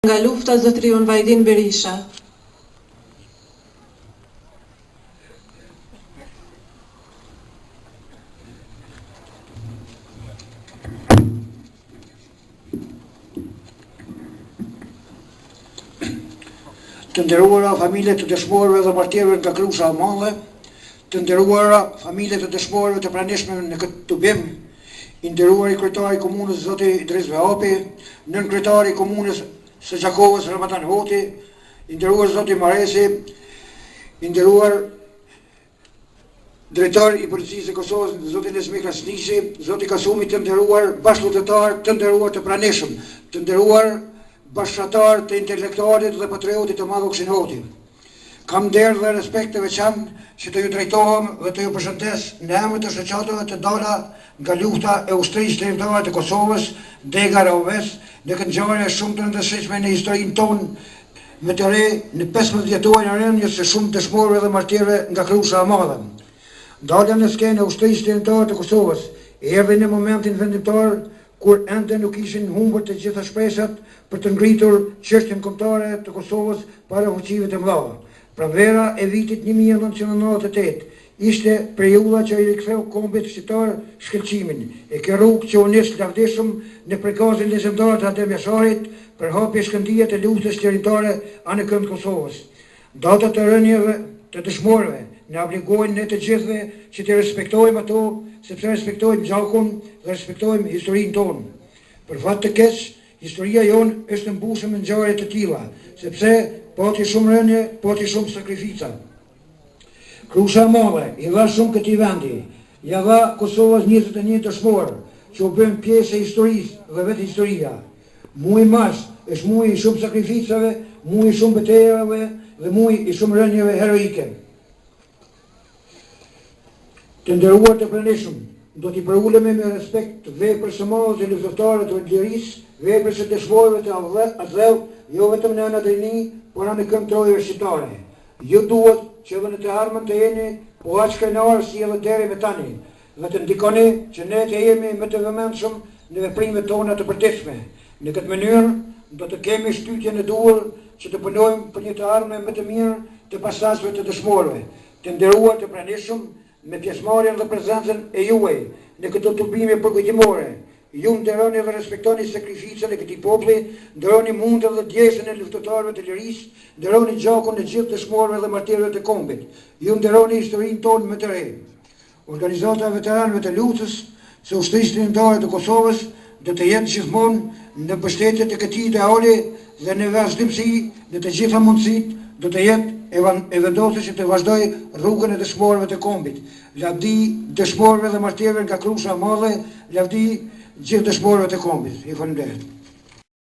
Nga lufta zotëriun Vajdin Berisha. Të nderuara familje të dëshmorëve dhe martirëve nga Krusha e Madhe, të nderuara familje të dëshmorëve të pranishme në këtë tubim, I nderuari kryetar i komunës zoti Idriz Vehapi, nënkryetari i komunës së Gjakovës Ramadan Hoti, i nderuar zoti Maresi, i nderuar drejtor i Policisë së Kosovës, zoti Nexhmi Krasniqi, zoti Kasumi, të nderuar bashkëluftëtarë, të nderuar të pranishëm, të nderuar bashkëfshatarë të intelektualit dhe patriotit të madh Ukshin Hoti. Kam nder dhe respekt të veçantë që të ju drejtohem dhe të ju përshëndes në emër të shoqatave të dala nga lufta e Ushtrisë Çlirimtare të Kosovës, Dega Rahovec, në këtë ngjarje shumë të rëndësishme në historinë tonë më të re, në 15 vjetorin e rënies së shumë dëshmorëve dhe martirëve nga Krusha e Madhe. Dalja në skenë e Ushtrisë Çlirimtare të Kosovës erdhi në momentin vendimtar kur ende nuk ishin humbur të gjitha shpresat për të ngritur çështjen kombëtare të Kosovës para fuqive të mëdha. Pranvera e vitit 1998 ishte periudha që i riktheu kombit shqiptar shkëlqimin, e kjo rrugë që u nis lavdishëm në Prekazin legjendar të Adem Jasharit përhapi shkëndijat e luftës çlirimtare anekënd Kosovës. Datat e rënieve të dëshmorëve na obligojnë ne të gjithëve që t'i respektojmë ato, sepse respektojmë gjakun dhe respektojmë historinë tonë. Për fat të keq, historia jonë është e mbushur me ngjarje të tilla, sepse pati shumë rënie, pati shumë sakrifica. Krusha e Madhe i dha shumë këtij vendi, ia dha Kosovës 21 dëshmorë, që u bënë pjesë e historisë dhe vetë historia. Muaji mars është muaji i shumë sakrificave, muaji i shumë betejave dhe muaji i shumë rënieve heroike. Të nderuar të pranishëm, do t'i përulemi me respekt veprës së madhe të luftëtarëve të lirisë, veprës së dëshmorëve të atdheut, jo vetëm në Anadorini, por anekënd trojeve shqiptare. Ju duhet që edhe në të ardhmen të jeni po aq krenarë si edhe deri më tani, dhe të ndikoni që ne të jemi më të vëmendshëm në veprimet tona të përditshme. Në këtë mënyrë do të kemi shtytjen e duhur që të punojmë për një të ardhme më të mirë të pasardhësve të dëshmorëve. Të nderuar të pranishëm, me pjesëmarrjen dhe prezencën e juaj në këto tubime përkujtimore, ju nderoni dhe respektoni sakrificën e këtij populli, nderoni mundin dhe djersën e luftëtarëve të lirisë, nderoni gjakun e gjithë dëshmorëve dhe martirëve të kombit. Ju nderoni historinë tonë më të re. Organizata e Veteranëve të Luftës së Ushtrisë Çlirimtare të Kosovës do të jetë gjithmonë në mbështetje të këtij ideali dhe në vazhdimësi në të gjitha mundësitë do të jetë e vendosur që të vazhdojë rrugën e dëshmorëve të kombit. Lavdi dëshmorëve dhe martirëve nga Krusha e Madhe, lavdi gjithë dëshmorëve të kombit. Ju faleminderit.